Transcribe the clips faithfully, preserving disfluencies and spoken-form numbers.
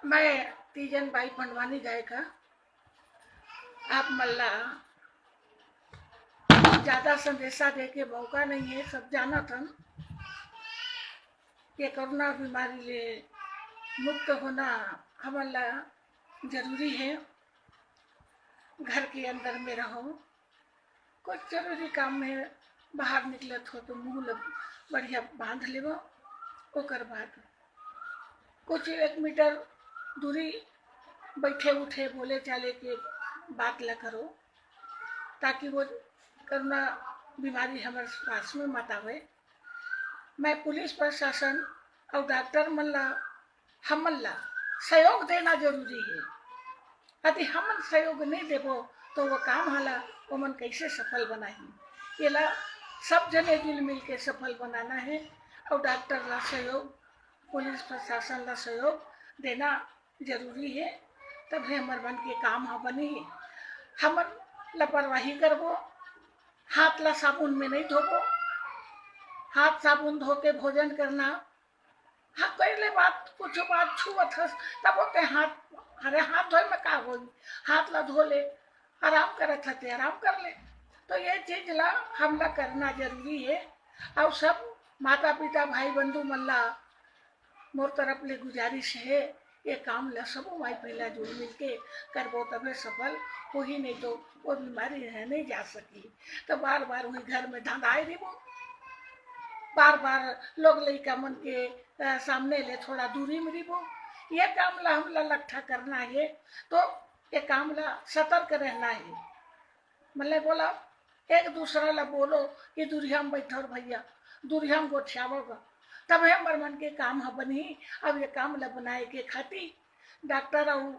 मैं तीजन बाई पंडवानी गायिका। आप मन ला ज्यादा संदेशा दे के मौका नहीं है, सब जानत हन कि कोरोना बीमारी ले मुक्त होना हमन ला जरूरी है। घर के अंदर में रहो, कुछ जरूरी काम में बाहर निकलत हो तो मुंह ल बढ़िया बांध लेवो। ओकर बाद कुछ एक मीटर दूरी बैठे उठे बोले चाले के बात ला करो, ताकि वो कोरोना बीमारी हमर पास में मत आवे। मैं पुलिस प्रशासन और डॉक्टर मन ला, हमन ला सहयोग देना जरूरी है। यदि हमन सहयोग नहीं देबो तो वो काम हला ओमन कैसे सफल बनाही? एला सब जने जुल मिल के सफल बनाना है। और डॉक्टर ला सहयोग, पुलिस प्रशासन ला सहयोग देना जरूरी है, तभे हमर मन के काम ह बनही। हमन लापरवाही करबो, हाथ ला साबुन में नहीं धोबो, हाथ साबुन धो के भोजन करना। हाँ, कर ले बात, कुछ बात छुअत हस, तब ओके हाथ, अरे हाथ धोए में का होई, हाथ ला धो ले, आराम करत हते आराम कर ले। तो ये चीज ला हमला करना जरूरी है। और सब माता पिता भाई बंधु मन ला मोर तरफ ले गुजारिश है, ये काम ला सबो माई पिला जुल मिल के करबो तबे सफल होही, नहीं तो वो बीमारी है नहीं जा सकी। तो बार बार वही घर में धंधाए रहिबो, बार बार लोग लइका मन के अ, सामने ले थोड़ा दूरी में रहिबो। ये काम ला हमला लट्ठा करना है तो ये काम ला सतर्क रहना है। मतलब बोला, एक दूसरा ला बोलो कि दूरिया में बैठो रे भैया, दूरिया में गोठियावो गा, तबे हमर मन के काम ह बनही। अब ये काम ला बनाए के खातिर डॉक्टर अउ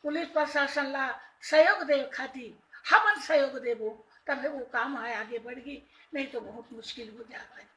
पुलिस प्रशासन ला सहयोग दे खातिर हमन सहयोग देबो, तबे वो काम ह आगे बढ़ही, नहीं तो बहुत मुश्किल हो जाता है।